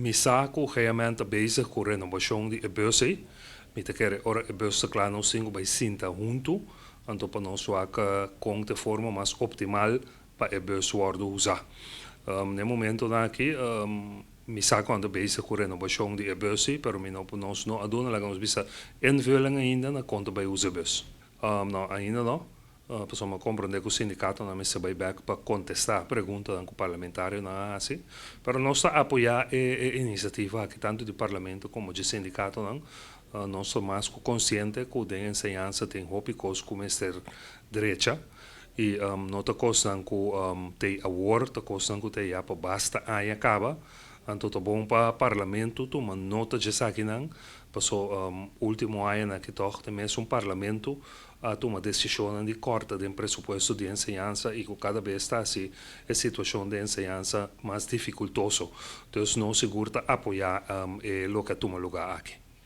Mi sa ku GMN ta bezig ku renobashon di e bus ei. Mi ta kere ora e bus ta kla nos tin ku bai sinta huntu, anto pa nos wak kon ta e forma mas optimal pa e bus wòrdu usá. Na e momentonan aki mi sa ku nan ta bezig ku renobashon di e bus ei, pero mi no nos no a duna laga nos bisa invulling ainda na kon ta bai usa e bus. No, ainda no. Pasobra mi a komprondé ku sindikatonan mester bai bèk pa kontestá preguntanan ku parlamentarionan a hasi. Pero nos ta apoyá e e inisiativa aki tantu di parlamento komo dje sindikatonan. Nos ta mas ku konsiente ku den enseñansa tin hopi kos ku mester drecha i no ta kosnan ku t'ei awor, ta kosnan ku t'ei ya pa basta aña kaba. Anto ta bon pa parlamento tuma nota dje esakinan, paso ultimo añanan aki tòg ta mesun parlamento a tuma desishonnan di kòrta den presupuesto di enseñansa i ku kada bes ta hasi e situashon den enseñansa mas difikultoso. Dus nos sigur ta apoyá e loke a tuma lugá aki.